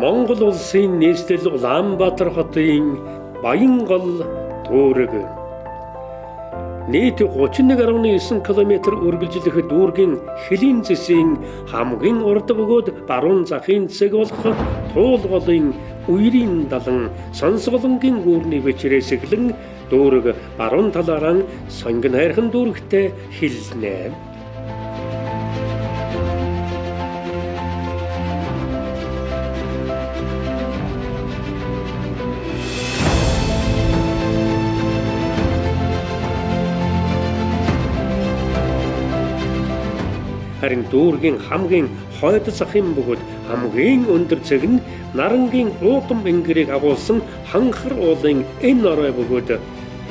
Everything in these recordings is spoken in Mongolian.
Монгол улсын нийслэл Улаанбаатар хотын Баянгол дүүрэг. Нийт 31.9 км үргэлжлэх дүүргийн хөлийн зэсийн хамгийн урд бөгөөд баруун захын цэг болох Туул голын үерийн далан Сонсголонгийн гүүрний бичрээс эхлэн дүүрэг баруун талаараа Сонгон хайрхан дүүрэгтэй хилнэ. Харин дүүргийн хамгийн хойд захын бөгөөд хамгийн өндөр цэг нь Нарангийн уудам энгэрийг агуулсан Ханхар уулын энэ орой бөгөөд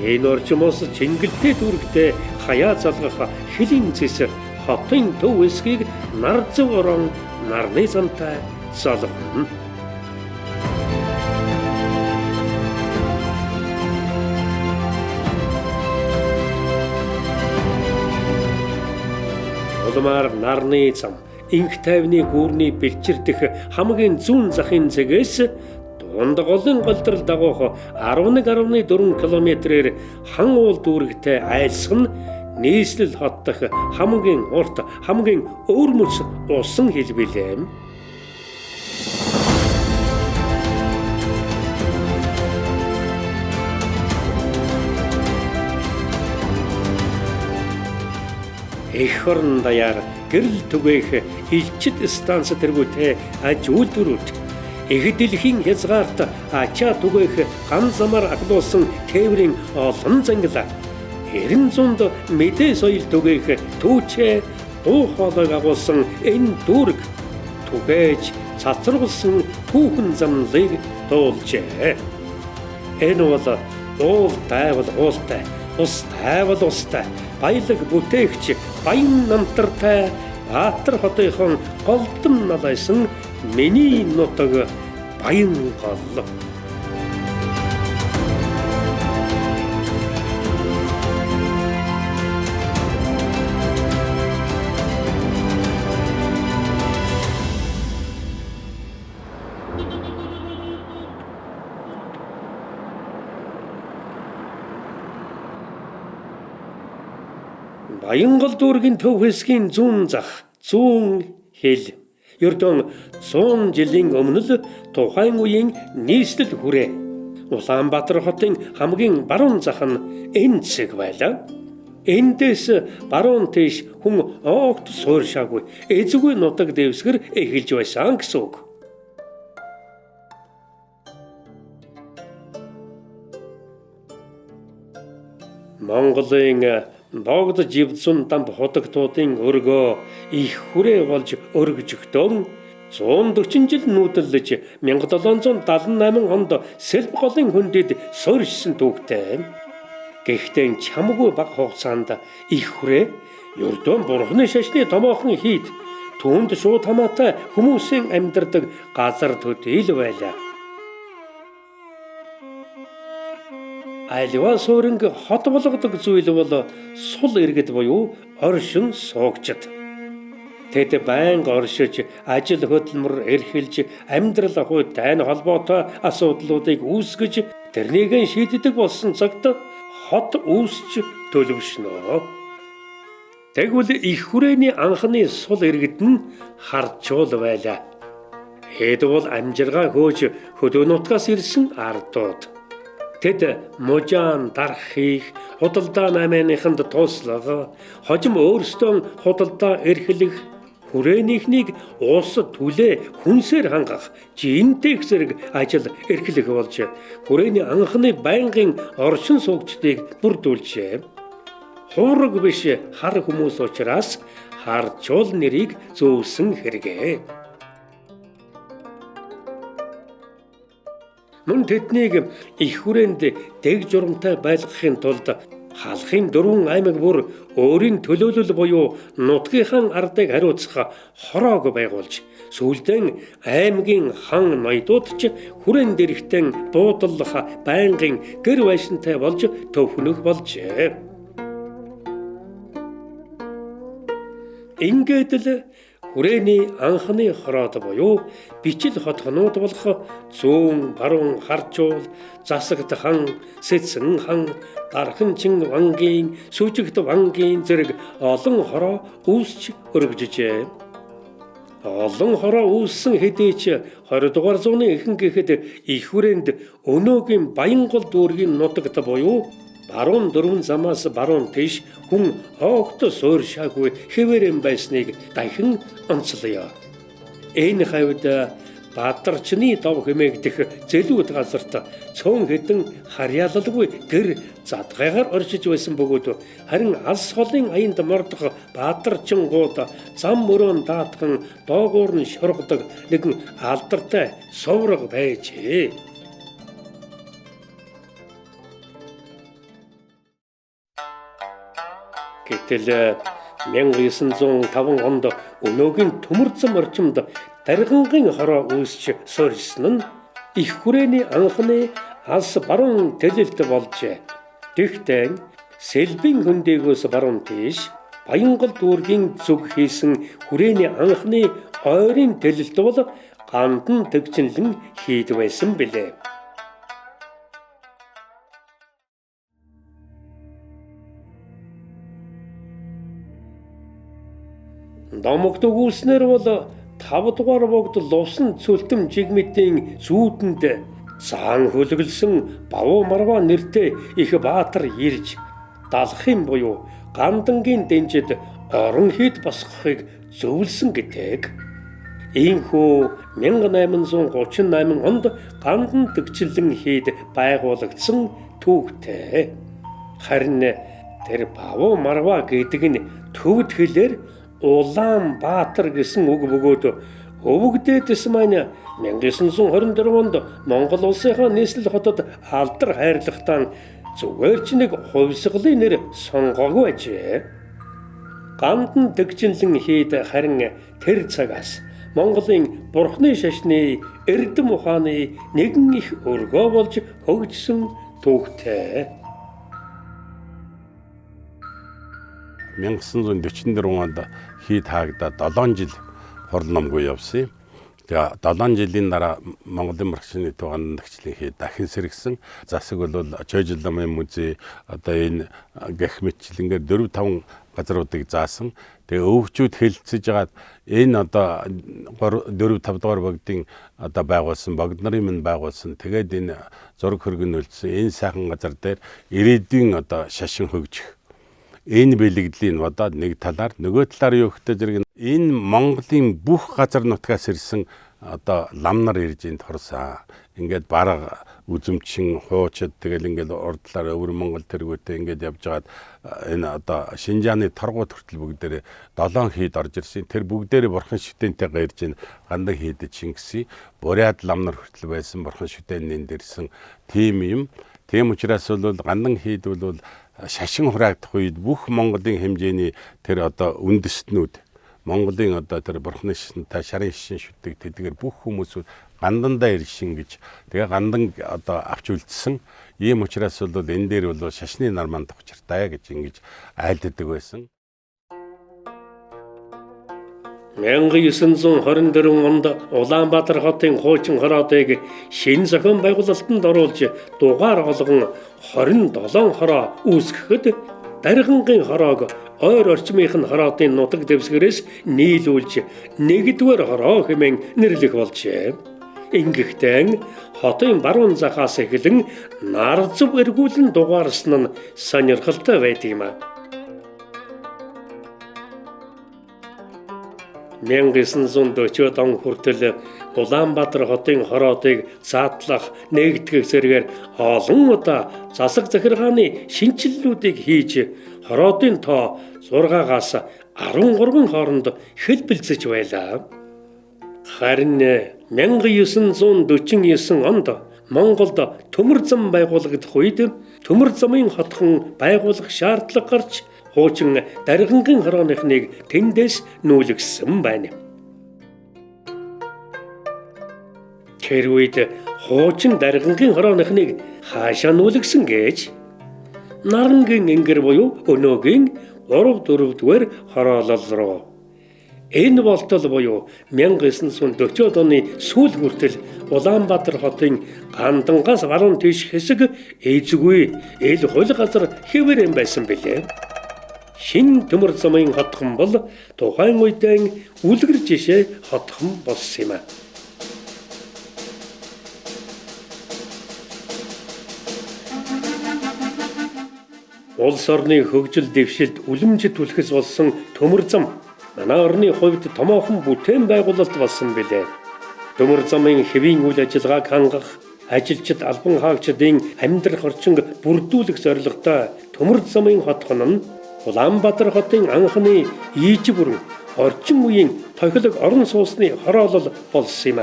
энэ орчмоос Чингэлтэй дүүрэгтэй хаяа залгах хөлийн зэс хотын төв хэсгийг Нарзав орон нарны замтай залгана. Улмаар нарны зам инх тайвны гүүрний бэлчирдэх хамгийн зүүн захын цэгээс дунд голын голдрол дагуух 11.4 км-ээр Хан уул дүүрэгтэй айлсгах нь нийслэл хот дахь хамгийн урт, хамгийн өвөрмөц усан хил билээ. Эх орон даяар гэрэл түгээх илчит станц тэргүүтэй аж үйлдвэрүүд их дэлхийн хязгаарт ачаа түгээх ган замаар ахлуулсан тээврийн олон зангила 900-д мэдээ соёл түгээх түүчээ дуу хоолойг агуулсан энэ дүүрэг түгээж цацруулсан түүхэн замналыг дуулжээ. Энэ бол уул дайвал уултай, ус тайвал устай, баялаг бүтээгч баян намтартай Баатар хотынхон голдон налайсан миний нутаг Баянгол. Баянгол дүүргийн төв хэсгийн зүүн зах, зүүн хил. Ердөө 100 жилийн өмнө л тухайн үеийн нийслэл хүрээ. Улаанбаатар хотын хамгийн баруун зах нь энэ цэг байлаа. Эндээс баруун тийш хүн огт суурьшаагүй, эзгүй нутаг дэвсгэр эхэлж байсан гэсэн үг. Монголын Богд живзун дамб худагтуудын өргөө их хүрээ болж өргөжөгдөн 140 жил нүүдэллэж 1778 онд Сэлб голын хөндөд суурьшсан түүхтэй. Гэхдээ чамгүй бага хугацаанд их хүрээ ердөө бурхны шашны томоохон хийд түүнд шууд хамаатай хүмүүсийн амьдардаг газар төдийл байлаа. Аливаа сууринг хот болгодог зүйл бол сул иргэд буюу оршин суугчид. Тэд байнга оршиж, ажил хөдөлмөр эрхэлж, амьдрал ахуй дайн холбоотой асуудлуудыг үүсгэж, тэрнийг шийддэг болсон цагт хот үүсч төлөвшнө. Тэгвэл их хүрээний анхны сул иргэд нь харчуул байлаа. Хэд бол амжиргаа хөөж хөдөө нутгаас ирсэн ардууд. Тэд мужаан дарах хийх, худалдаа наймааныханд туслах, хожим өөрсдөө худалдаа эрхлэх, хүрээнийхнийг улс түлээ хүнсээр хангах, жинтэйх зэрэг ажил эрхлэх болж хүрээний анхны байнгын оршин суугчдыг бүрдүүлжээ. Хуураг биш хар хүмүүс учраас харчуул нэрийг зөөсөн хэрэгээ. Мөн тэднийг их хүрээнд дэг журамтай байлгахын тулд халахын дөрвөн аймаг бүр өөрийн төлөөлөл буюу нутгийнхаа ардыг хариуцах хороог байгуулж сүүлдээ аймгийн хан ноёдууд ч хүрээн дэрэгтэн буудаллах байнгын гэр байшинтай болж төвхнөх болжээ. Ингээд л хүрээний анхны хороод буюу бичил хотгонууд болох Зүүн, Баруун Харжуул, Засагт хан, Сэцэн хан, Дарханчин вангийн, Сүжигт вангийн зэрэг олон хороо үүсч өргөжжээ. Олон хороо үүссэн хэдий ч 20 дугаар зууны ихэнх гэхэд их хүрээнд өнөөгийн Баянгол дүүргийн нутагт буюу баруун дөрвөн замаас баруун тийш хүн огт суурьшаагүй хэвээрэн байсныг дахин онцлоё. Энэ хавьд Бадарчны дов хэмээгдэх зэлүүд газарт цөөн хэдэн харьяалалгүй гэр задгайгаар оршиж байсан бөгөөд харин алс холын аянд мордох Бадарчингууд зам мөрөөн даатхан доогуур нь шоргодог нэгэн алдартай сувраг байжээ. Гэтэл 1905 онд өнөөгийн төмөр зам орчимд Даргангийн хороо үүсч суурьшсан нь их хүрээний анхны алс баруун тэлэлт болжээ. Тэгтээ Сэлбийн хөндийгөөс баруун тийш Баянгол дүүргийн зүг хийсэн хүрээний анхны ойрын тэлэлт бол Гандан Тэгчинлэн хийд байсан билээ. Домогт өгүүлснээр бол 5 дугаар богд лувсан цөлтөм жигмитийн зүүдэнд заан хөлөглөсөн Бавуу Марваа нэртэй их баатар ирж Далхын буюу Гандангийн дэнжид орон хийд босгохыг зөвлөсөн гэдэг. Иймхүү 1838 онд Гандан Тэгчинлэн хийд байгуулагдсан түүхтэй. Харин тэр Бавуу Марваа гэдэг нь төвд хэлээр Улаанбаатар гэсэн үг бөгөөд өвөгдөөс маань 1924 онд Монгол улсынхаа нийслэл хотод алдар хайрлахтаа зүгээр ч нэг хувьсгалын нэр сонгоогүй ажээ. Гандан Тэгчинлэн хийд харин тэр цагаас Монголын бурхны шашны эрдэм ухааны нэгэн их өргөө болж хөгжсөн түүхтэй. 1944 онд хийд хаагдаад 7 жил хурал номгүй явсан юм. Тэгээ 7 жилийн дараа Монголын мөргөчний төв Гандан Тэгчинлэн хийд дахин сэргсэн. Засаг бол Чойжил ламын музей одоо энэ гэх мэтчилэнгээр 4-5 газруудыг заасан. Тэгээ өвчүүд хэлцэж жагаад энэ одоо 4-5 дугаар богдын одоо байгуулсан, богд нарын минь байгуулсан. Тэгээд энэ зураг хөргөн үлдсэн. Энэ сайхан газар дээр ирээдүйн одоо шашин хөгжих. Энэ бэлэгдлийн бодоод нэг талаар, нөгөө талаар юу гэхдээ зэрэг энэ Монголын бүх газар нутгаас ирсэн одоо лам нар ирж энд хорсон. Ингээд бараг үзэмчин, хуучид тэгэл ингээд урдлаар өвөр Монгол тэргүүтээ ингээд явж байгаад энэ одоо Шинжааны торгууд хүртэл бүгдээрээ 7 хийд орж ирсэн. Тэр бүгдээрээ бурхан шүтэнтэйгээ ирж энэ Гандан хийдэд шингэсэн. Бурят лам нар хүртэл байсан, бурхан шүтэнэнд ирсэн тийм юм. Тийм учраас бол Гандан хийд бол шашин хураагдах үед бүх Монголын хэмжээний тэр одоо үндэстнүүд Монголын одоо тэр бурхны шашинтай шарын шашин шүтдэг тэдгээр бүх хүмүүсүүд Гандандаа иршин гэж тэгээ Гандан одоо авч үлдсэн. Ийм учраас бол энэ дээр бол шашны нар манд учиртай гэж ингэж айлддаг байсан. 1924 онд Улаанбаатар хотын хуучин хороодыг шинэ зохион байгуулалтанд оруулж дугаар олгон 27 хороо үүсгэхэд Даргангийн хороог ойр орчмынх нь хороодын нутаг дэвсгэрээс нийлүүлж нэгдүгээр хороо хэмээн нэрлэх болжээ. Ингэхдээ хотын баруун захаас эхлэн нар зөв эргүүлэн дугаарсан нь сонирхолтой байдаг юм. 1940 он хүртэл Улаанбаатар хотын хороодыг заадлах, нэгтгэх зэрэгээр олон удаа засаг захиргааны шинэчлэлүүдийг хийж хороодын тоо 6-аас 13 хооронд хэлбэлзэж байлаа. Харин 1949 онд Монголд төмөр зам байгуулагдах үед төмөр замын хотхон байгуулах шаардлага гарч хуучин Даргангийн хорооныхныг тэндээс нүүлгсэн байна. Тэр үед хуучин Даргангийн хорооныхныг хаашаа нүүлгсэн гэж Нарангийн энгэр буюу өнөөгийн 3-4 дугаар хороолол руу. Энэ болтол буюу 1940-од оны сүүл хүртэл Улаанбаатар хотын Гандангаас баруун тийш хэсэг эзгүй эл хул газар хэвээрэн байсан билээ. Шинэ төмөр замын хотхон бол тухайн үедээ үлгэр жишээ хотхон болсон юм. Улс орны хөгжил дэвшилд үлэмжит түлхэс болсон төмөр зам манай орны хувьд томоохон бүтээн байгуулалт болсон билээ. Төмөр замын хэвийн үйл ажиллагааг хангах, ажилчид албан хаагчдын амьдрах орчинг бүрдүүлэх зорилготой төмөр замын хотхон нь Улаанбаатар хотын анхны ижил бүрэн орчин үеийн тохилог орон сууцны хороолол болсон юм.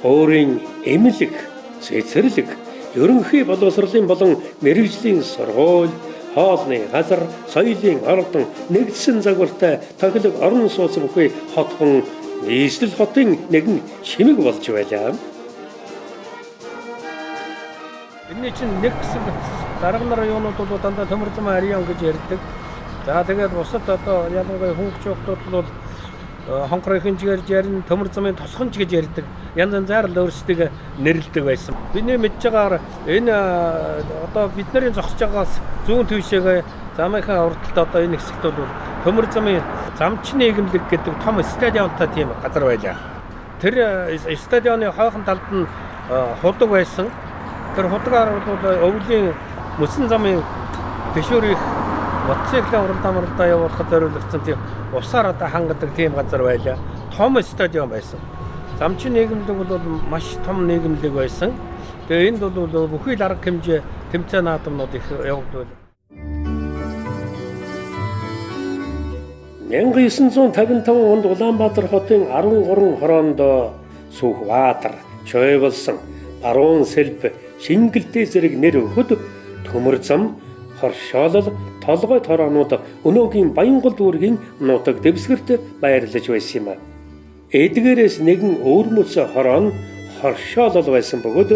Өөрийн эмнэлэг, цэцэрлэг, ерөнхий боловсролын болон мэргэжлийн сургууль, хоолны газар, соёлын ордон, нэгдсэн загвартай тохилог орон сууц бүхий хотхон нийслэл хотын нэгэн чимэг болж байлаа. Энэний чинь нэг хэсэг дарга нар юунууд бол дандаа төмөр зам ариан гэж ярьдаг. За тэгээд бусад одоо ялангуяа хөнгөч хүүхдүүд бол хонхор хинжгээр ярина, төмөр замын тосгонч гэж ярьдаг. Янз янзаар л өөрсдийг нэрлэдэг байсан. Бидний мэдж байгаагаар энэ одоо бидний зогсож байгаас зүүн төвшөөгээ замынхаа урдталд одоо энэ хэсэгт бол төмөр замын замчны нийгэмлэг гэдэг том стадионтой тийм газар байлаа. Тэр стадионы хойхон талд нь худаг байсан. Тэр худагаар бол өвлийн мөсөн замын тэшүүр их мотоциклийн уралдаа явуулахад зориулагдсан тийм усаар одоо хангадаг тийм газар байлаа. Том стадион байсан. Замчин нийгэмлэг бол маш том нийгэмлэг байсан. Тэгээ энд бол бүхий л арга хэмжээ тэмцээн наадамнууд их явагдвал. 1955 онд Улаанбаатар хотын 13 хороонд Сүхбаатар, Чойболсон, Баруун сэлб, Шингэлтэй зэрэг нэр өгөхөд төмөр зам, хоршоолол, толгой тороонууд өнөөгийн Баянгол дүүргийн нутаг дэвсгэрт байрлаж байсан юм. Эдгээрээс нэгэн өвөрмөц хороо нь хоршоолол байсан бөгөөд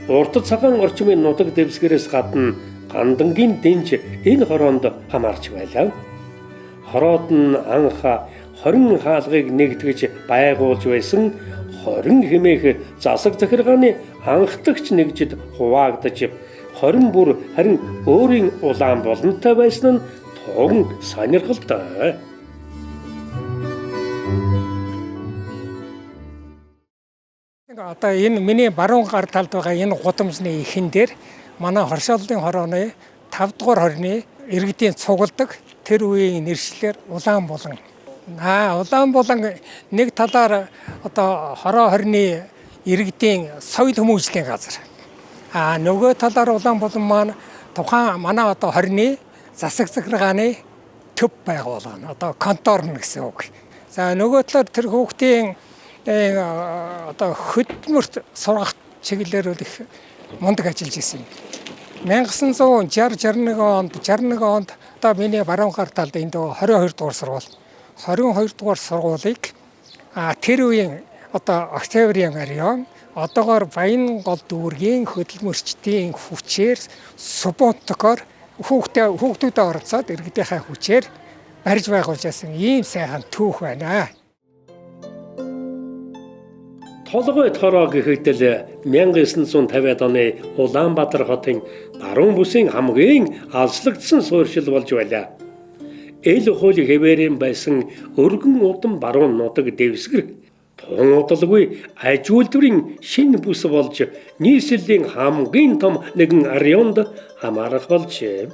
урт цагаан орчмын нутаг дэвсгэрээс гадна Гандангийн дэнж энэ хороонд хамаарч байлаа. Хороод нь анх 20 хаалгыг нэгтгэж байгуулж байсан 20 хэмээх засаг захиргааны анхдагч нэгжид хуваагдаж 20 бүр харин өөрийн улаан болонтой байсан нь тун сонирхолтой. Одоо энэ миний баруун гар талд байгаа энэ гудамжны ихэн дээр манай хоршооллын хорооны 5 дугаар хорны иргэдийн цугладаг тэр үеийн нэршлэр улаан булан. Улаан булан нэг талаар одоо хороо хорны иргэдийн соёл хүмүүжлийн газар. Нөгөө талаар улаан булан маань тухайн манай одоо хорны засаг захиргааны төв байгуулга. Одоо конторн гэсэн үг. За нөгөө талаар тэр хүүхдийн одоо хөдөлмөрт сургах чиглэлээр бол их мундаг ажиллаж исэн. 1960 61 онд 61 онд одоо миний баруун гар талд энд 22 дугаар сургууль. 22 дугаар сургуулийг тэр үеийн одоо Октябрийн ариун одоогоор Баянгол дүүргийн хөдөлмөрчдийн хүчээр субботкоор хүүхдүүдэд оролцоод иргэдийнхээ хүчээр барьж байгуулж байсан ийм сайхан түүх байна. Толгой тороо гэхэд л 1950-ад оны Улаанбаатар хотын баруун бүсийн хамгийн алслагдсан суурьшил болж байлаа. Эл хууль хэвээрэн байсан өргөн удам баруун нутаг дэвсгэр тун удалгүй аж үйлдвэрийн шинэ бүс болж нийслэлийн хамгийн том нэгэн районд хамаарах болжээ.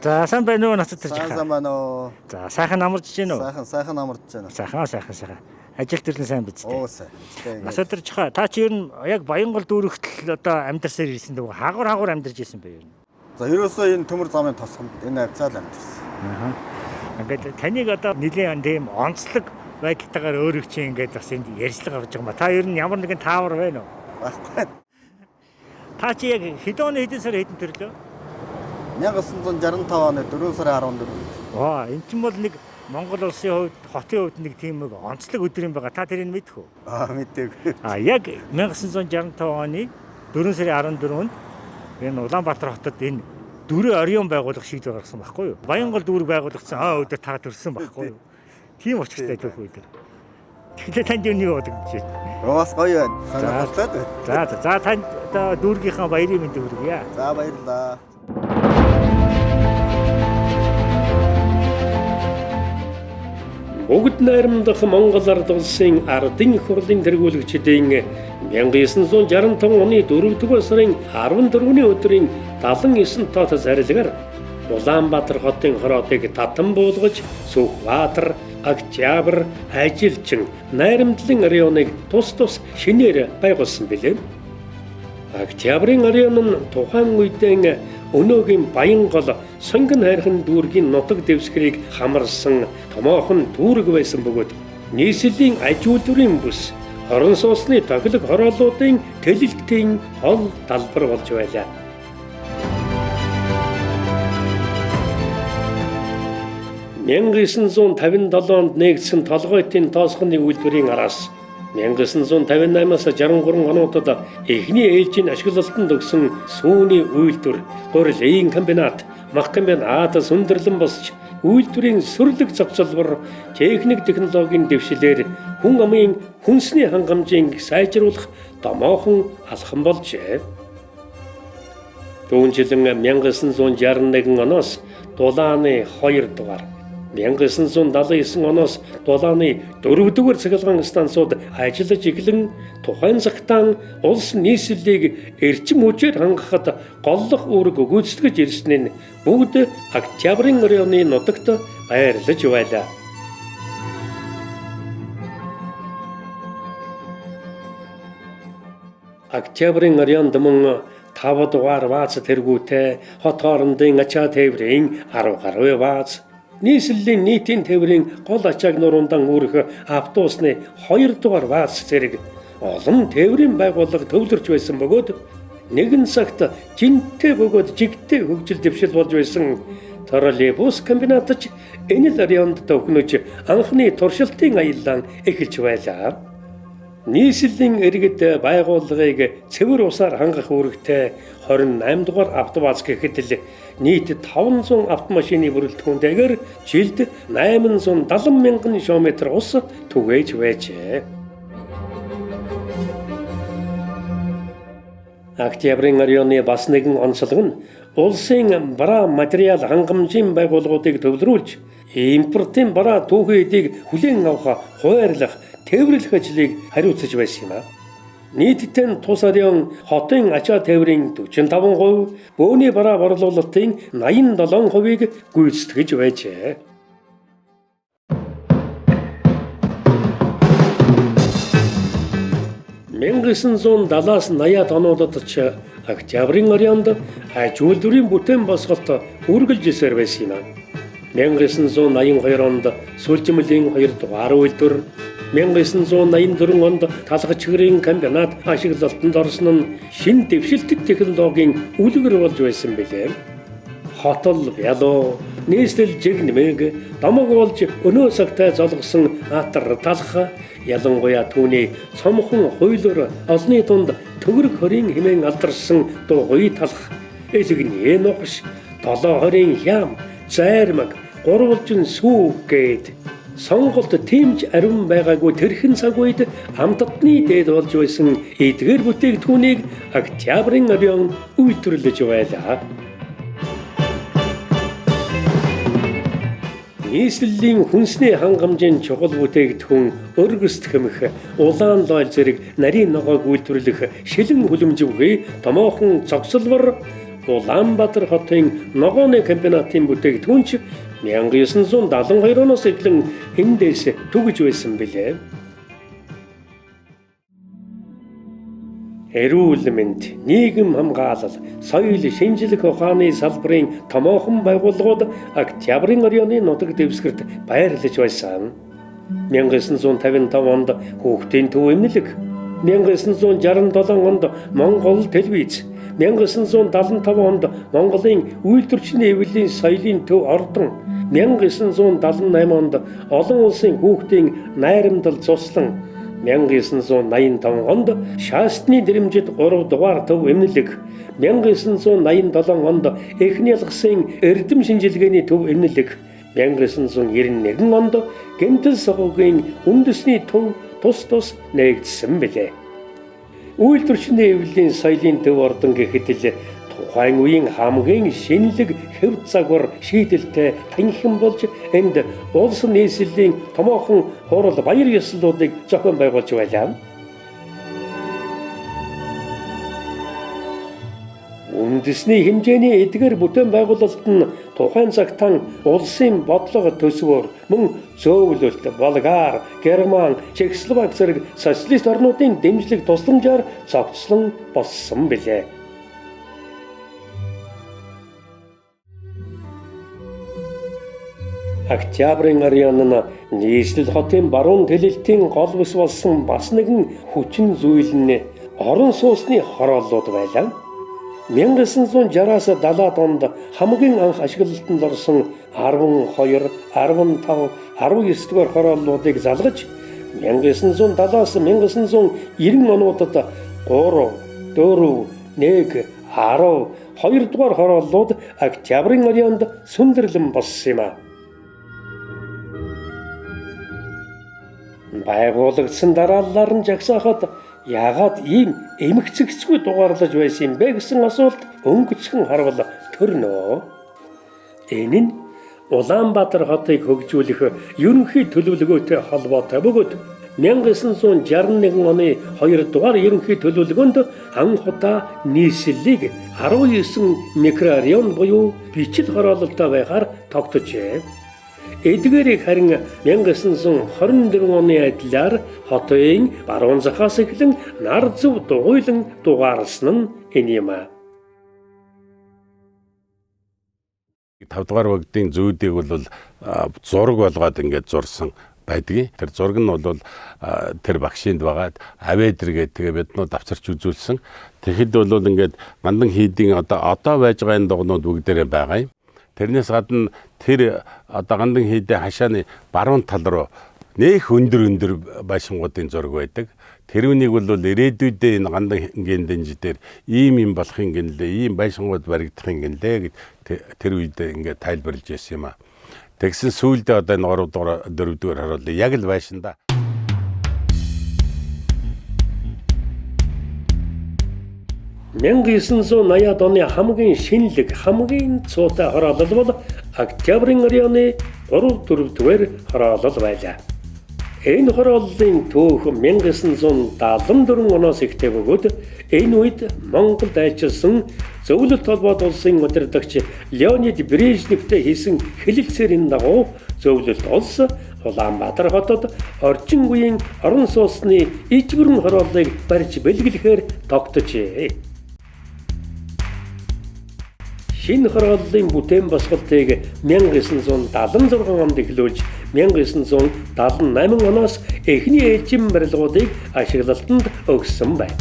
За сайн байна уу Нататар жиха. Сайн байна уу. За сайхан амарч гин үү? Сайхан амарч байна. Сайхан. Ажил төрлөн сайн биз дээ. Оо сайн. Нататар жиха та чи ер нь яг Баянгол дүүрэгт л одоо амьдарсаар ирсэн дүү. Хаагур амьдарч ирсэн бэ ер нь. За ерөөсөө энэ төмөр замын тосгонд энэ хавцаа л амьдарсан. Аа. Ингээд таныг одоо нэлийн тийм онцлог байдалтайгаар өөрийг чи ингээд бас энд ярьцлага авч байгаа юм ба. Та ер нь ямар нэгэн таавар байна уу? Баггүй. Та чи яг хэдэн оны хэдэн сар хэдэн төрлөө? 1965 оны 4 сарын 14-нд. Аа, эн чинь бол нэг Монгол улсын хувьд, хотын хувьд нэг тийм нэг онцлог өдөр юм байгаа. Та тэрийг мэдэх үү? Аа, мэдээгүй. Аа, яг 1965 оны 4 сарын 14-нд энэ Улаанбаатар хотод энэ дөрөв Орион байгуулах шийдвэр гаргасан байхгүй юу? Баянгол дүүрэг байгуулагдсан өдөр та төрсөн байхгүй юу? Тийм учиртай түүх үйдэр. Тэгэхээр танд юу нэг бодогдож байна? Бас гоё байна. Сонирхолтой байна. За танд одоо дүүргийнхаа баярын мэндийг хүргье. За баярлалаа. Бүгд найрамдах Монгол ард улсын ардын их хурлын тэргүүлэгчдийн 1965 оны 4-р сарын 14-ний өдрийн 79 тоот зарилгаар Улаанбаатар хотын хороотыг татан буулгаж Сүхбаатар, Октябрь, Ажилчин, Найрамдлын районыг тус тус шинээр байгуулсан билээ. Октябрийн район нь тухайн үедээ өнөөгийн Баянгол, Сонгон хайрхан дүүргийн нутаг дэвсгэрийг хамарсан томоохон дүүрэг байсан бөгөөд нийслэлийн аж үйлдвэрийн бүс, орон сууцны тохилог хорооллуудын тэлэлтийн хол талбар болж байлаа. 1957 онд нэгдсэн Толгойтын тоосгоны үйлдвэрийн араас 1958-аас 63 онуудад эхний ээлжийн ашиглалтанд өгсөн сүүний үйлдвэр, гурил комбинат, мах комбинат сүндэрлэн босч үйлдвэрийн сүрлэг зохицолбор техник технологийн дэвшлээр хүн амын хүнсний хангамжийг сайжруулах томоохон алхам болжээ. Түүнчлэн 1961 оноос дулааны 2 дугаар, 1979 оноос дулааны 4 дугаар цахилгаан станцууд ажиллаж эхлэн тухайн цагтаа улс нийслэлийг эрчим хүчээр хангахад голлох үүрэг гүйцэтгэж ирсэн нь бүгд Октябрийн районы нутагт байрлаж байлаа. Октябрийн районд мөн 5 дугаар бааз тэргүүтэй хот хоорондын ачаа тээврийн 10 гаруй бааз, нийслэлийн нийтийн тээврийн гол ачааг нуруундан үүрэх автобусны 2 дугаар бааз зэрэг олон тээврийн байгууллага төвлөрч байсан бөгөөд нэгэн цагт жинтэй бөгөөд жигтэй хөгжил дэвшил болж байсан троллейбус комбинат ч энэ л районд төвхнөж анхны туршилтын аяллаа эхэлж байлаа. Нийслэлийн иргэд байгууллагыг цэвэр усаар хангах үүрэгтэй 28 дугаар автобаз гэхэд л нийт 500 автомашины бүрэлдэхүүнтэйгээр жилд 870 мянган километр ус түгээж байжээ. Октябрийн районы бас нэгэн онцлог нь улсын бараа материал хангамжийн байгууллагуудыг төвлөрүүлж импортын бараа түүхий эдийг хүлээн авах, хуваарлах, тээвэрлэх ажлыг хариуцаж байсан юм а. Нийтдээ нь тус район хотын ачаа тээврийн 45%, бөөний бараа борлуулалтын 87%-ийг гүйцэтгэж байжээ. 1970-аас 80-ад онуудад ч Октябрийн районд аж үйлдвэрийн бүтээн босголт үргэлжилсээр байсан юм а. 1982 онд Сүлжмөлийн 2 дугаар үйлдвэр, 1984 онд талгач гэрийн комбинат ашиглалтанд орсон нь шинэ дэвшилтэт технологийн үлгэр болж байсан билээ. Хотол, бялуу, нийслэл жигнэмэг, домог болж өнөө цагтай золгосон атар талх, ялангуяа түүний цомхон хуйлуур олны дунд төгрөг хорийн хэмээн алдарсан дугуй талх, элэгний нугаш, долоо хорийн хям, зайрмаг, гурвалжин сүү гээд сонголт тимж ариун байгаагүй тэрхэн цаг үед амтдны дээд болж байсан эдгээр бүтээгдэхүүнийг Октябрийн район үйлдвэрлэж байлаа. Нийслэлийн хүнсний хангамжийн чухал бүтээгдэхүүн өргөст хэмэх, улаан лойл зэрэг нарийн ногоог үйлдвэрлэх шилэн хүлэмж бүхий томоохон зогсолбор Улаанбаатар хотын ногооны комбинатын бүтээгдэхүүн ч 1972 оноос эхлэн эндээс түгэж байсан билээ. Эрүүл мэнд, нийгэм хамгаалал, соёл, шинжлэх ухааны салбарын томоохон байгууллагууд Октябрийн районы нутаг дэвсгэрт байрлаж байсан. 1955 онд хүүхдийн төв эмнэлэг, 1967 онд Монгол телевиз, 1975 онд Монголын үйлдвэрчний эвлэлийн соёлын төв ордон, 1978 онд олон улсын хүүхдийн найрамдал цуслан, 1985 онд Шаастны дэрэмжит 3 дугаар төв эмнэлэг, 1987 онд Эхний ялгсын эрдэм шинжилгээний төв эмнэлэг, 1991 онд Гэмтэл согогийн үндэсний төв тус тус нээгдсэн билээ. Үйлдвэрчний эвлэлийн соёлын төв ордон гэхэд л тухайн үеийн хамгийн шинэлэг хэв загвар шийдэлтэй танхим болж энд улс нийслэлийн томоохон хурал баяр ёслолуудыг зохион байгуулж байлаа. Үндэсний хэмжээний эдгээр бүтээн байгуулалт нь тухайн цагтан улсын бодлого төсвөөр мөн зөөвлөлт, Болгар, Герман, Чехословак зэрэг социалист орнуудын дэмжлэг тусламжаар зохицлон болсон билээ. Октябрийн Ариан нь нийслэл хотын баруун тэлэлтийн гол бүс болсон бас нэгэн хүчин зүйл нь орон сууцны хорооллууд байлаа. 1960-аас 70-аад онд хамгийн анх ашиглалтанд орсон 12, 15, 19 дугаар хорооллуудыг залгаж 1970-аас 1990 онуудад 3, 4, 1, 10, 2 дугаар хорооллууд Октябрийн Арианд сүндэрлэн болсон юм а. Байгуулагдсан дарааллаар нь жагсаахад яагаад ийм эмгцэгцгүй дугаарлаж байсан юм бэ гэсэн асуулт өнгөцгөн харвал төрнө. Энэ нь Улаанбаатар хотыг хөгжүүлэх ерөнхий төлөвлөгөөтэй холбоотой бөгөөд 1961 оны 2 дугаар ерөнхий төлөвлөгөөнд анх удаа нийслэлийг 19 микрорайон буюу бичил хороололтой байхаар тогтожээ. Эдгээрийг харин 1924 оны адилаар хотын баруун захаас эхлэн нар зөв дугуйлан дугаарласан нь энэ юм а. 5 дугаар богдын зүүдийг бол зураг болгоод ингээд зурсан байдгийг. Тэр зураг нь бол тэр багшинд байгаа авэдэр гэдэг тэгээ биднүүд авчирч үзүүлсэн. Тэгэхэд бол ингээд Гандан хийдийн одоо байж байгаа энэ дугнууд бүгдээрээ байгаа юм. Тэрнээс гадна тэр одоо Гандан хийдийн хашааны баруун тал руу нэх өндөр байшингуудын зураг байдаг. Тэрүүнийг бол ирээдүйдээ энэ Гандангийн дэнж дээр ийм юм болохын гинлээ, ийм байшингууд баригдахын гинлээ гэд тэр үедээ ингээд тайлбарлаж байсан юм а. Тэгсэн сүүлдээ одоо энэ 3 дугаар 4 дугаар харуулъя. Яг л байшинда. 1980-ад оны хамгийн шинэлэг, хамгийн цуутай хороолол бол Октябрийн районы 3 4 дугаар хороолол байлаа. Энэ хорооллын түүх 1974 оноос эхтэй бөгөөд энэ үед Монголд айлчилсан Зөвлөлт холбоот улсын удирдагч Леонид Брежневтэй хийсэн хэлэлцээрийн дагуу Зөвлөлт улс Улаанбаатар хотод орчин үеийн орон сууцны ижбүрэн хорооллыг барьж бэлгэлэхээр тогтожээ. Шинэ хорооллын бүтээн босголтыг 1976 онд эхлүүлж 1978 оноос эхний ээлжийн барилгуудыг ашиглалтанд өгсөн байна.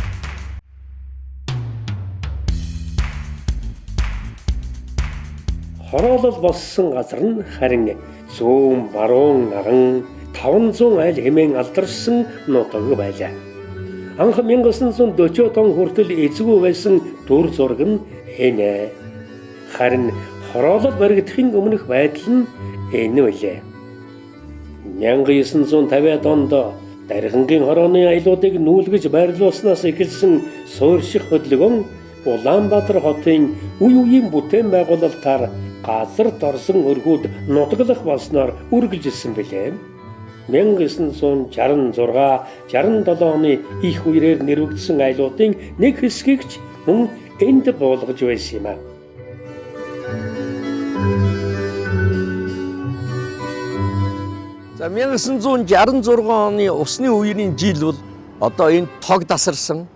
Хороолол болсон газар нь харин зүүн баруун наран 500 айл хэмээн алдаршсан нутаг байлаа. Анх 1940 он хүртэл эзгүй байсан дүр зураг нь энэ. Харин хороолол баригдахын өмнөх байдал нь энэ билээ. 1950-ад онд Дархангийн хорооны аялуудыг нүүлгэж байрлуулснаас эхэлсэн суурьших хөдөлгөөн Улаанбаатар хотын үе үеийн бүтээн байгуулалтаар газарт орсон өргүүд нутаглах болсноор үргэлжилсэн билээ. 1966, 67 оны их үерээр нэрвэгдсэн айлуудын нэг хэсгийг ч мөн энд буулгаж байсан юм а. За 1966 оны усны үерийн жил бол одоо энэ тог дасарсан.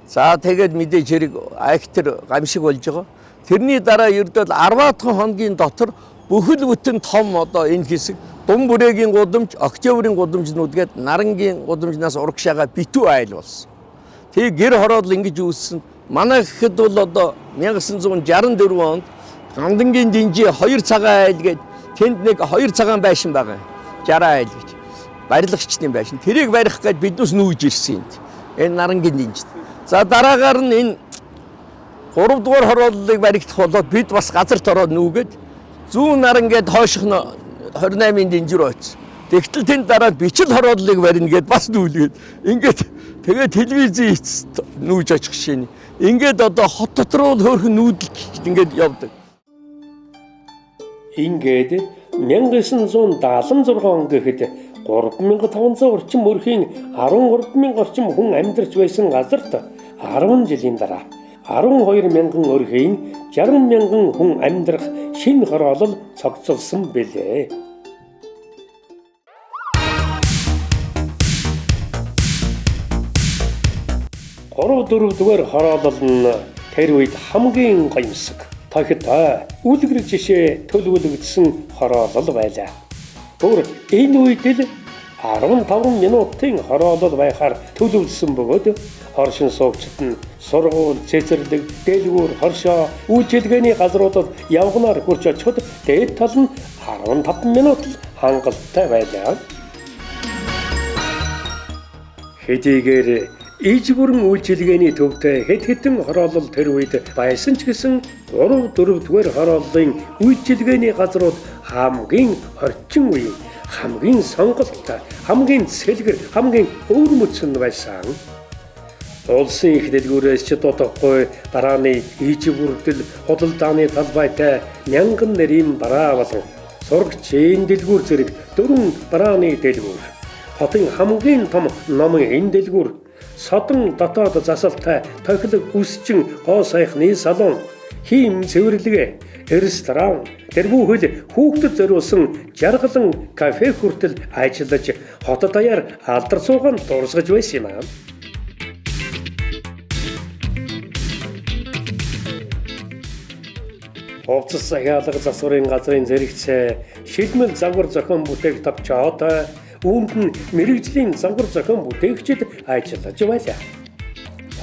За тэгээд мэдээж хэрэг айхтар гамшиг болж байгаа. Тэрний дараа ердөө 10 хоногийн дотор бүхэл бүтэн том одоо энэ хэсэг Дум бүрээгийн гудамж, Октябрийн гудамжнууд гээд Нарангийн гудамжнаас урагшаага битүү айл болсон. Тэгээ гэр хороолол ингэж үүссэн. Манай гэхэд бол одоо 1964 онд Гандангийн динжи 2 цагаан айл гээд тэнд нэг 2 цагаан байшин байгаа. 60 айл гэж. Барилгачдын байшин. Тэрийг барих гэж биднээс нүүж ирсэн юм. Энэ нарангийн дэнжид. За дараагаар нь энэ 3 дугаар хорооллыг баригдах болоод бид бас газарт ороод нүүгээд зүүн наран гээд хойших нь 28-ын дэнж рүү очив. Тэгтэл тэнд дараа бичил хорооллыг барина гэд бас нүүлгээд ингээд тэгээд телевизийн эцэст нүүж очих шин. Ингээд одоо хот дотор бол хөөрхөн нүүдэл ингээд явдаг. Ингээд 1976 он гэхэд 3500 орчим өрхийн 13,000 орчим хүн амьдарч байсан газарт 10 жилийн дараа 12,000 өрхийн 60,000 хүн амьдрах шинэ хороолол цогцолсон билээ. Гурав дөрөвдүгээр хороолол нь тэр үед хамгийн гоёмсог, тохитой, үлгэр жишээ төлөвлөгдсөн хороолол байлаа. Бүр энэ үед л 15 минутын хороолол байхаар төлөвлөсөн бөгөөд оршин суугчид нь сургууль, цэцэрлэг, дэлгүүр, хоршоо, үйлчилгээний газруудад явганаар хүрч очиход дээд тал нь 15 минут л хангалттай байлаа. Хэдийгээр иж бүрэн үйлчилгээний төвтэй хэд хэдэн хороолол тэр үед байсан ч гэсэн 3 4-р хорооллын үйлчилгээний газрууд хамгийн орчин үеийн, хамгийн сонголттой, хамгийн цэлгэр, хамгийн өвөрмөц нь байсан. Улсын их дэлгүүрээс ч дутахгүй барааны иж бүрдэл, худалдааны талбайтай мянган нэрийн бараа болон сурагчийн дэлгүүр зэрэг дөрвөн барааны дэлгүүр. Хотын хамгийн том номын энэ дэлгүүр, содон дотоод засалтай тохилог үсчин гоо сайхны салон, хийм цэвэрлэгээ, ресторан, тэр бүхэл хүүхдэд зориулсан жаргалан кафе хүртэл ажиллаж хотод даяар алдар суугаан дурсгаж байсан юм аа. Хувцас захиалга засварын газрын зэрэгцээ шилмэл загвар зохион бүтээх товчоотой үүнд нь мэрэгжлийн загвар зохион бүтээгчид ажиллаж байлаа.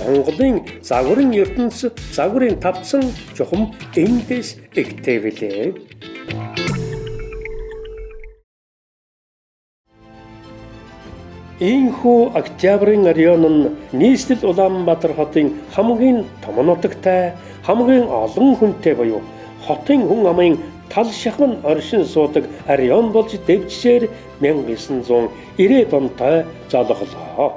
Монголын загварын ертөнц загварын тавцан чухам эндээс ихтэй билээ. Ийхүү Октябрийн район нь нийслэл Улаанбаатар хотын хамгийн том нутагтай, хамгийн олон хүнтэй буюу хотын хүн амын тал шахам оршин суудаг район болж дэвжсээр 1990 онтой золголоо.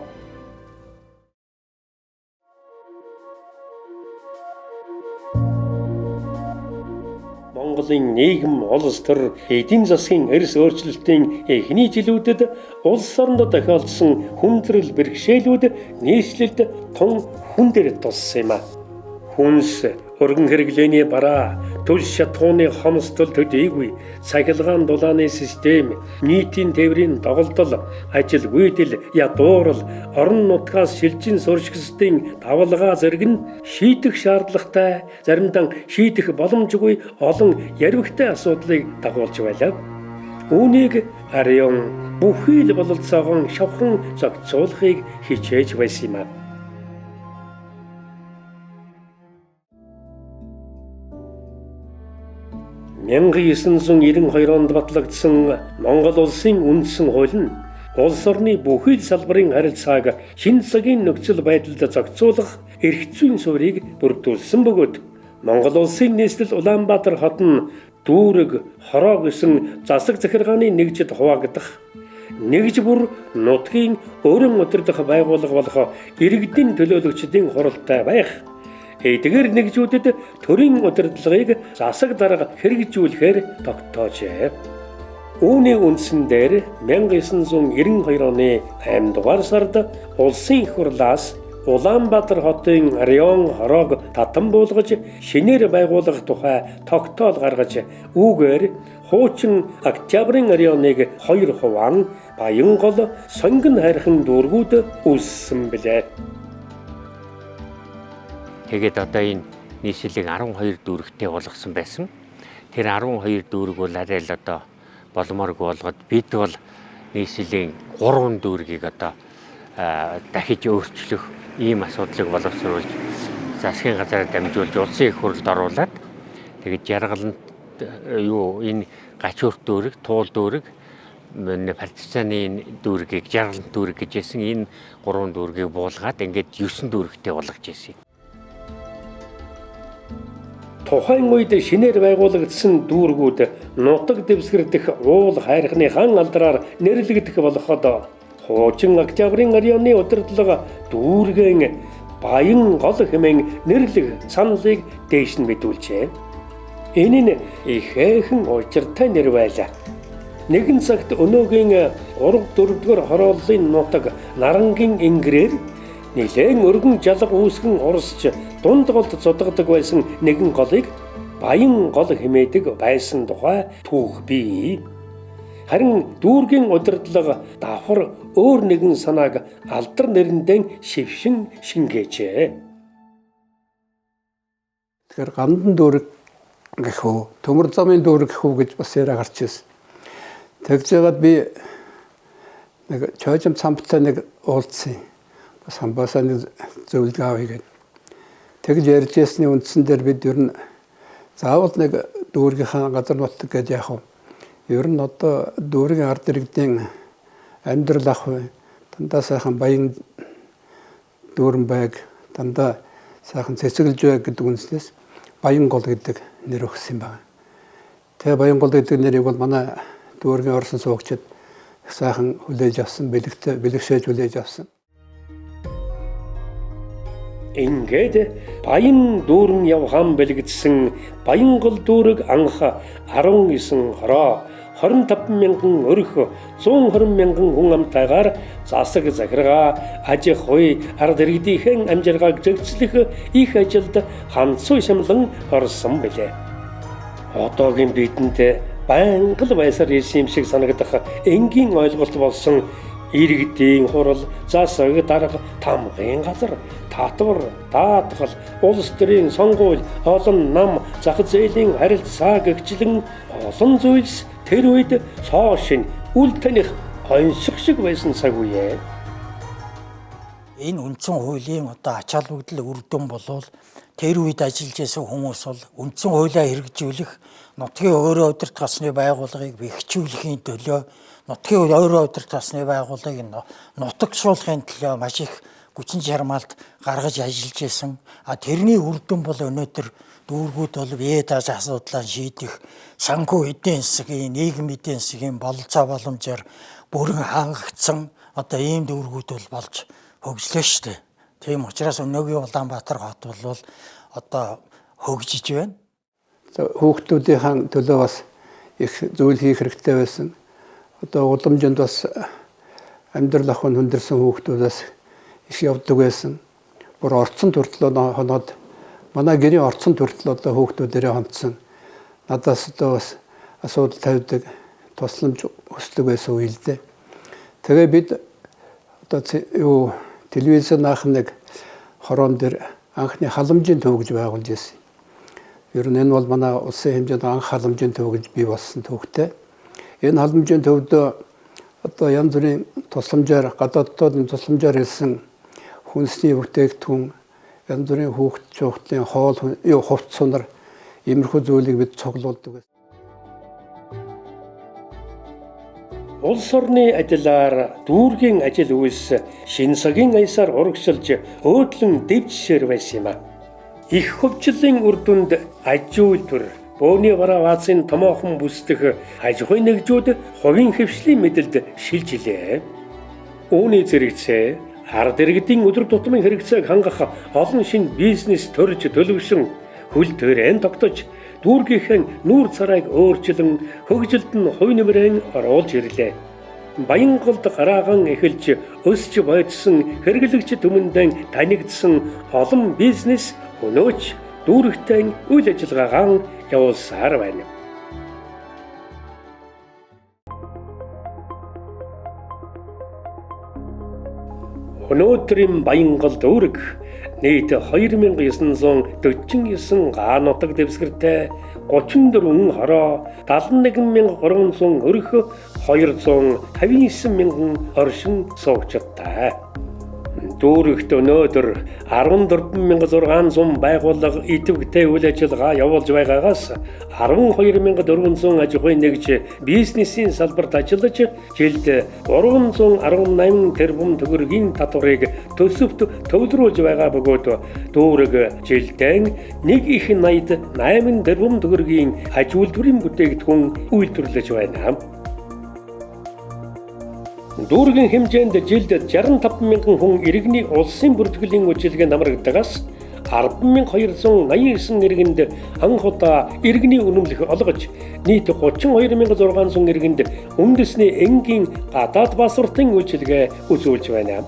Монголын нийгэм, улс төр, эдийн засгийн эрс өөрчлөлтийн эхний жилүүдэд улс оронд тохиолдсон хүндрэл бэрхшээлүүд нийслэлд тун хүн дээр туссан юм а. Хүнс, өргөн хэрэглээний бараа, төлс шатхууны хомсдол төдийгүй, цахилгаан дулааны систем, нийтийн тээврийн доголдол, ажилгүйдэл, ядуурал, орон нутгаас шилжин сурчлагчдын давалгаа зэрэг нь шийдэх шаардлагатай, заримдаа шийдэх боломжгүй олон ярвигтай асуудлыг дагуулж байлаа. Үүнийг район бүхий л бололцоогон шавхан зохицуулахыг хичээж байсан юм а. 1992 онд батлагдсан Монгол улсын үндсэн хууль нь улс орны бүхий л салбарын харилцааг шинэ цагийн нөхцөл байдалд зохицуулах эрх зүйн суурийг бүрдүүлсэн бөгөөд Монгол улсын нийслэл Улаанбаатар хот нь дүүрэг, хороо гэсэн засаг захиргааны нэгжид хуваагдах, нэгж бүр нутгийн өөрөн удирдах байгууллага болох иргэдийн төлөөлөгчдийн хуралтай байх. Эдгээр нэгжүүдэд төрийн удирдлагыг засаг дарга хэрэгжүүлэхээр тогтоожээ. Үүний үндсэн дээр 1992 оны 8 дугаар сард улсын их хурлаас Улаанбаатар хотын район хороог татан буулгаж шинээр байгуулах тухай тогтоол гаргаж үүгээр хуучин Октябрийн районыг хоёр хуваан Баянгол, Сонгон хайрхан дүүргүүд үүссэн билээ. Тэгээд одоо энэ нийслэлийг 12 дүүрэгтэй болгосон байсан. Тэр 12 дүүрэг бол арай л одоо болмооргүй болгоод бид бол нийслэлийн 3 дүүргийг одоо дахиж өөрчлөх ийм асуудлыг боловсруулж засгийн газраар дамжуулж улсын их хурлд оруулаад тэгээд жаргалант юу энэ Гачуурт дүүрэг, Туул дүүрэг, Партизаны дүүргийг Жаргалант дүүрэг гэж хэлсэн. Энэ 3 дүүргийг буулгаад ингээд 9 дүүрэгтэй болгож ирсэн. Тухайн үед шинээр байгуулагдсан дүүргүүд нутаг дэвсгэр дэх уул хайрхны хан алдраар нэрлэгдэх болоход хуучин Октябрийн районы удирдлага дүүргэн Баян гол хэмээн нэрлэх саналыг дээш нь мэдүүлжээ. Энэ нь ихээхэн учиртай нэр байлаа. Нэгэн цагт өнөөгийн 3 4-р хорооллын нутаг Нарангийн ингэрээр нэлээн өргөн жалга үүсгэн урсч дунд голд зодогдог байсан нэгэн голыг Баян гол хэмээдэг байсан тухай түүх бий. Харин дүүргийн удирдлага давхар өөр нэгэн санааг алдар нэрэндээ шившин шингээжээ. Тэгэхээр Гандан дүүрэг гэх үү, Төмөр замын дүүрэг гэх үү гэж бас яриа гарч ирсэн. Тэгж жагаад би нэг чойжм цамптай нэг уулзсан. Бас хамбаасаа нэг зөвлөгөө авъя гэдэг. Тэгж ярьж ясны үндсэн дээр бид ер нь заавал нэг дүүргийнхаа газар нутаг гэж яах вэ? Ер нь одоо дүүргийн ард иргэдийн амьдрал ах вэ? Дандаа сайхан баян дүүрэн байг, дандаа сайхан цэцэглэж байг гэдэг үндснээс Баян гол гэдэг нэр өгсөн юм байна. Тэгээ Баян гол гэдэг нэрийг бол манай дүүргийн орсон суугчид сайхан хүлээж авсан, бэлэгтэй бэлэгшээж хүлээж авсан. Ингээд Баян дүүрэн явхан бэлэгдсэн Баянгол дүүрэг анх 19 хороо 25 мянган өрх 120 мянган хүн амтайгаар засаг захиргаа, аж ахуй, ард иргэдийнхэн амжиргааг зэгцлэх их ажилд ханцуу шамлан орсон билээ. Одоогийн бидэнд байнга л байсаар ирсэн юм шиг санагдах энгийн ойлголт болсон иргэдийн хурал, засаг дарга, тамгын газар, татвар, даатгал, улс төрийн сонгуул, олон нам, зах зээлийн харилцаа гэгчлэн олон зүйлс тэр үед цоо шин үл таних онцох шиг байсан цаг үе. Энэ үндсэн хуулийн одоо ач холбогдол үр дүн болвол тэр үед ажиллаж байсан хүмүүс бол үндсэн хуулиа хэрэгжүүлэх, нутгийн өөрөө удирдах засны байгууллагыг бэхжүүлэхийн төлөө, нутгийн өөрөө удирдах засны байгууллагыг нутагшуулахын төлөө маш их хүчин чармаалт гаргаж ажиллаж байсан. А тэрний үр дүн бол өнөөдөр дүүргүүд бол бие дааж асуудлаа шийдэх, санхүү эдийн засгийн, нийгэм эдийн засгийн бололцоо боломжоор бүрэн хангагдсан одоо ийм дүүргүүд бол болж хөгжлөө шүү дээ. Тийм учраас өнөөгийн Улаанбаатар хот бол одоо хөгжиж байна. Хүүхдүүдийн төлөө бас их зүйл хийх хэрэгтэй байсан. Одоо уламжинд бас амьдрал ах нь хүндэрсэн хүүхдүүдээс их явдаг байсан. Бүр орцсон төртлөө хоноод манай гэрийн орцсон төртлөө одоо хүүхдүүдэрээ хонцсон. Надаас одоо бас асуудал тавьдаг, тусламж хүсдэг байсан үе л дээ. Тэгээ бид одоо юу телевизээр наах нэг хороон дээр анхны халамжийн төв гэж байгуулж ирсэн. Ер нь энэ бол манай улсын хэмжээнд анх халамжийн төв гэж бий болсон төвхтэй. Энэ халамжийн төвдөө одоо янз бүрийн тусламжаар гадааддын тусламжаар ирсэн хүнсний бүтээгдэхүүн, янз бүрийн хүүхд чухлын хоол, юу хувц сунар иймэрхүү зүйлийг бид цуглуулдаг. Улс орны ажиллаар дүүргийн ажил үйлс шин цагийн аясаар урагшилж өөдлөн дэвжсээр байсан юм а. Их хөвчлөлийн үр дүнд аж үйлдвэр, бөөний бараа баазын томоохон бүсдэх аж ахуйн нэгжүүд хувийн хэвшлийн мэдэлд шилжилээ. Үүний зэрэгцээ ард иргэдийн өдөр тутмын хэрэгцээг хангах олон шинэ бизнес төрж төлөвшөн хөл төрэн тогтож дүүргийнхэн нүүр царайг өөрчилөн хөгжилд нь хувь нэмрээ оруулж ирлээ. Баянголд гараагаан эхэлж өсч бодсон хэрэглэгч түмэндээ танигдсан олон бизнес өнөөч дүүрэгтэй үйл ажиллагаагаа явуулсаар байна. Өнөөдрийн Баянгол дүүрэг нийт 2949 га нутаг дэвсгэртэй 34 хороо 71300 өрх 259 мянган оршин суугчтай. Дүүрэгт өнөөдөр 14,600 байгууллага идэвхтэй үйл ажиллагаа явуулж байгаагаас 12,400 аж ахуйн нэгж бизнесийн салбарт ажиллаж жилд 318 тэрбум төгрөгийн татварыг төсөвт төвлөрүүлж байгаа бөгөөд дүүрэг жилдээ 1.88 тэрбум төгрөгийн аж үйлдвэрийн бүтээгдэхүүн үйлдвэрлэж байна. Дүүргийн хэмжээнд жилд 65 мянган хүн иргэний улсын бүртгэлийн үйлчилгээнд хамрагдагаас 10,289 иргэнд анх удаа иргэний үнэмлэх олгож нийт 32,600 иргэнд үндэсний энгийн гадаад паспортын үйлчилгээ үзүүлж байна.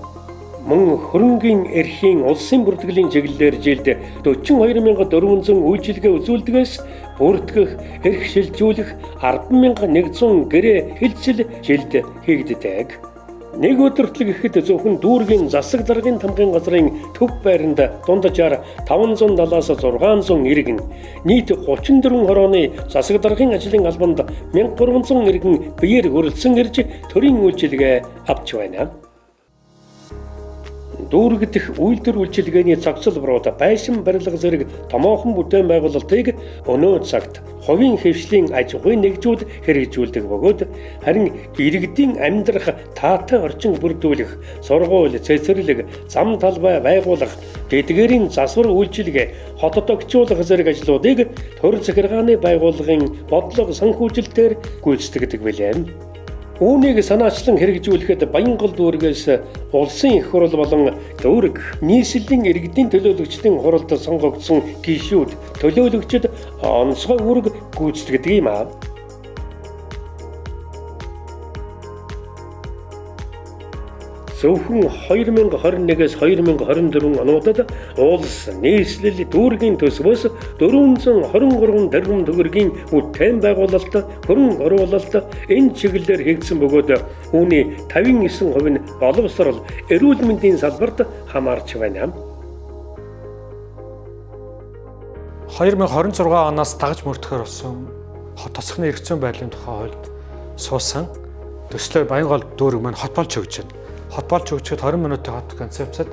Мөн хөрөнгийн эрхийн улсын бүртгэлийн чиглэлээр жилд 42,400 үйлчилгээ үзүүлдгээс бүртгэх, эрх шилжүүлэх 10,100 гэрээ хэлцэл жилд хийгддэг. Нэг өдөртлөг гэхэд зөвхөн дүүргийн засаг даргын тамгын газрын төв байранд дунджаар 570-аас 600 иргэн, нийт 34 хорооны засаг даргын ажлын албанд 1300 иргэн биеэр хөрөлдсөн ирж төрийн үйлчилгээ авч байна. Дүүрэг дэх үйлдвэр үйлчилгээний зохицол байшин барилга зэрэг томоохон бүтээн байгуулалтыг өнөө цагт хувийн хэвшлийн аж ахуйн нэгжүүд хэрэгжүүлдэг бөгөөд харин иргэдийн амьдрах таатай орчин бүрдүүлэх, сургууль, цэцэрлэг, зам талбай байгуулах, тэдгээрийн засвар үйлчилгээ, хот тогтчуулах зэрэг ажлуудыг төр захиргааны байгууллагын бодлого санхүүжилтээр гүйцэтгэдэг билээ. Үүнийг санаачлан хэрэгжүүлэхэд Баянгол дүүргээс улсын их хурал болон дүүрэг нийслэлийн иргэдийн төлөөлөгчдийн хуралд сонгогдсон гишүүд төлөөлөгчд онцгой үүрэг гүйцэтгэдэг юм аа. Зөвхөн 2021-ээс 2024 онуудад улс, нийслэл, дүүргийн төсвөөс 423 тэрбум төгрөгийн бүтээн байгуулалт, хөрөнгө оруулалт энэ чиглэлээр хийгдсэн бөгөөд үүний 59% нь боловсрол, эрүүл мэндийн салбарт хамаарч байна. 2026 оноос дагаж мөрдөхөөр болсон хот тосхны эрх зүйн байдлын тухай хуульд суусан төслөөр Баянгол дүүрэг маань хот болж хөгжиж байна. Хот болж хөгжихэд 20 минутын хот концепцид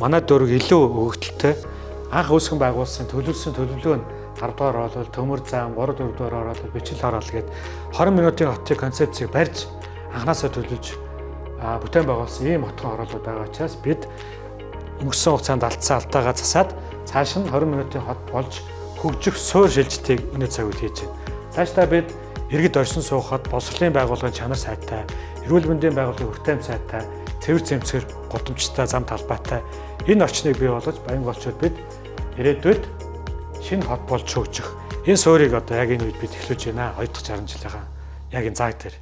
манай дүүрэг илүү өгөгдөлтэй анх үүсгэн байгуулсан төлөвлөсөн төлөвлөгөө нь 10 дугаар оруулал, төмөр зам, 3 4 дугаар оруулал, бичил хороол гээд 20 минутын хотын концепцийг барьж анханасаа төлөвлөж бүтээн байгуулсан ийм хотхон хороолууд байгаа учраас бид өнгөрсөн хугацаанд алдсан алдаагаа засаад цааш нь 20 минутын хот болж хөгжих суур шилжилтийг өнөө цаг үед хийж байна. Цаашдаа бид иргэд оршин суухад боловсролын байгууллагын чанар сайтай, эрүүл мэндийн байгууллагын хүртээмж сайтай, цэвэр зэмсгэр гудамжтай, зам талбайтай энэ орчныг бий болгож Баянголчууд бид ирээдүйд шинэ хот болж хөгжих энэ суурийг одоо яг энэ үед бид эхлүүлж байна. 2 дахь 60 жилийнхаа яг энэ цаг дээр.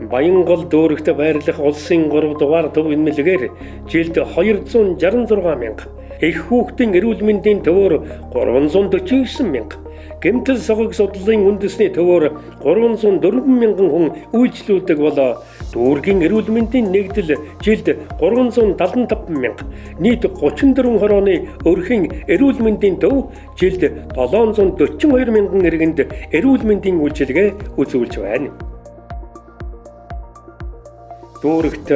Баянгол дүүрэгт байрлах улсын 3 дугаар төв эмнэлгээр жилд 266 мянга, эх хүүхдийн эрүүл мэндийн төвөөр 349 мянга, гэмтэл согог судлалын үндэсний төвөөр 304 мянган хүн үйлчлүүлдэг бол дүүргийн эрүүл мэндийн нэгдэл жилд 375 мянга, нийт 34 хорооны өрхийн эрүүл мэндийн төв жилд 742 мянган иргэнд эрүүл мэндийн үйлчилгээ үзүүлж байна. Дүүрэгт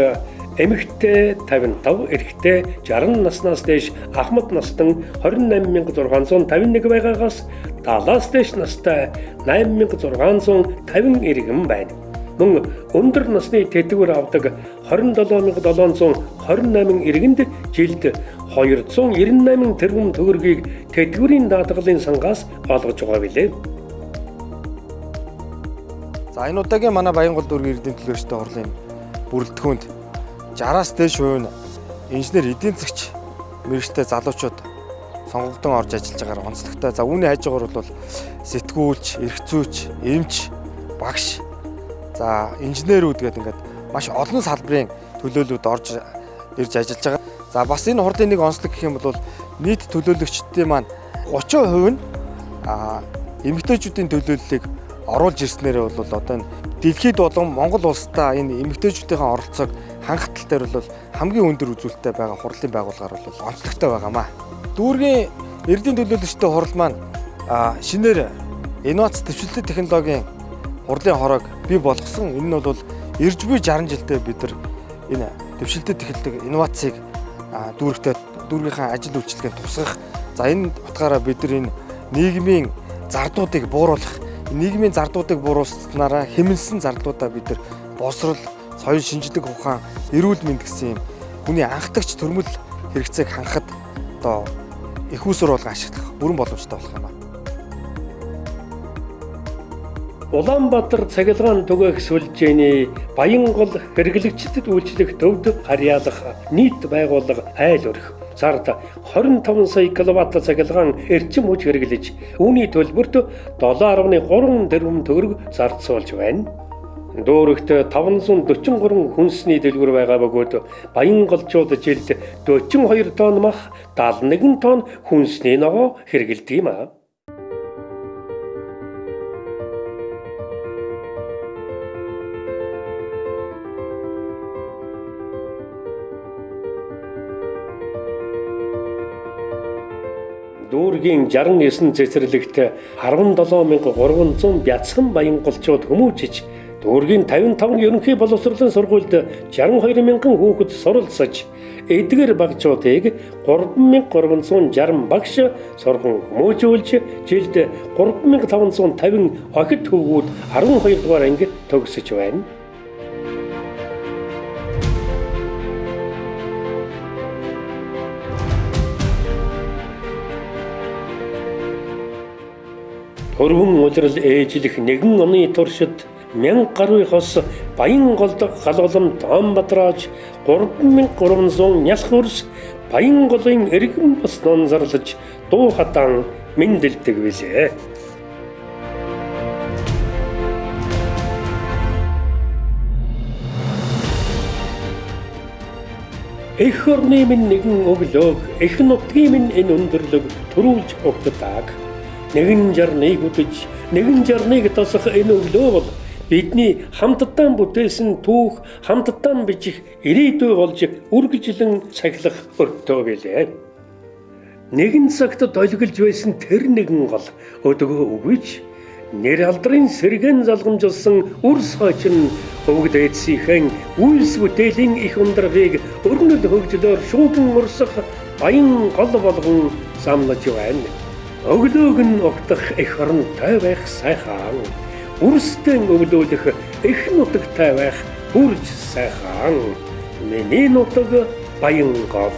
эмэгтэй 55, эрэгтэй 60 наснаас дээш ахмад настан 28651 байгаагаас 70-аас дээш настай 8650 иргэн байна. Мөн өндөр насны тэтгэвэр авдаг 27728 иргэнд жилд 298 тэрбум төгрөгийг тэтгэврийн даатгалын сангаас олгож байгаа билээ. За энэ удаагийн манай Баянгол дүүргийн иргэдийн төлөөлөгчдийн хурлын бүрэлдэхүүнд 60-аас дээш хувь нь инженер эдийн засгч мэргэжтэй залуучууд сонгогдсон орж ажиллаж байгаагаар онцлогтой. За үүний хажуугаар бол сэтгүүлч, эрх зүйч, эмч, багш, за инженерүүд гэдэг ингээд маш олон салбарын төлөөлүүд орж ирж ажиллаж байгаа. За бас энэ хурлын нэг онцлог гэх юм бол нийт төлөөлөгчдийн маань 30% нь эмэгтэйчүүдийн төлөөллийг оруулж ирснээрээ бол одоо энэ дэлхийд болон Монгол улсдаа энэ эмэгтэйчүүдийн оролцоог хангах тал дээр бол хамгийн өндөр үзүүлэлттэй байгаа хурлын байгууллагаар бол онцлогтой байгаамаа. Дүүргийн эрдийн төлөөлөгчдийн хурал маань шинээр инновац дэвшилтэт технологийн хурлын хороог бий болгосон. Энэ нь бол ирж буй 60 жилдээ бид нар энэ дэвшилтэд эхэлдэг инновацийг дүүрэгтэй дүүргийнхаа ажил үйлчилгээнд тусгах. За энэ утгаараа бид нар энэ нийгмийн зардуудыг бууруулах, нийгмийн зардуудыг бууруулснараа хэмнэсэн зардлуудаа бид нар босрол, соёл шинжлэх ухаан, эрүүл мэнд гэсэн юм хүний анхдагч төрмөл хэрэгцээг хангахад одоо их усүр болгон ашиглах бүрэн боломжтой болох юм байна. Улаанбаатар цахилгаан түгээх сүлжээний Баянгол хэрэглэгчдэд үйлчлэх төвд харьяалах нийт байгууллага айл өрх сард 25 сая киловатт цахилгаан эрчим хүч хэрэглэж үүний төлбөрт 7.3 тэрбум төгрөг зарцуулж байна. Дүүрэгт 543 хүнсний дэлгүүр байгаа бөгөөд Баянголчууд жилд 42 тонн мах, 71 тонн хүнсний ногоо хэрэглэдэг юм а. Дүүргийн 69 цэцэрлэгт 17300 бяцхан баянголчууд хүмүүжиж, дүүргийн 55 ерөнхий боловсролын сургуульд 62 мянган хүүхэд суралцаж, эдгээр багчуудыг 3360 багш сурган хүмүүжүүлж, жилд 3550 охид хөвгүүд 12 дугаар анги төгсөж байна. Өргөн улирал ээжлэх нэгэн оны туршид 1000 гаруй хос Баянголд галуулам Тоон Бадрааж 3300 нялх өрс Баянголын иргэн бас нонзарлаж дуу хадаан мэндэлдэг билээ. Эх орны минь нэгэн өглөөг, эх нутгийн минь энэ өндөрлөг төрүүлж угтдаг. Нэгэн жарныг үдэж, нэгэн жарныг тосох энэ өглөө бол бидний хамтдаа бүтээсэн түүх, хамтдаа бичих ирээдүй болж үргэлжлэн цахилах өртөө билээ. Нэгэн цагт долгилж байсан тэр нэгэн гол өдгөө үгүйч нэр алдрын сэргэн залгамжилсан үр сойчин өвөг дээдсийнхэн үйлс бүтээлийн их ундрагыг өрнөл хөгжлөөр шуугин урсах баян гол болгон замлаж байна. Өглөөг нь угтах эх оронтой байх сайхан, үрсдэн өвлөөлөх эх нутагтай байх бүрж сайхан. Миний нутаг Баянгол.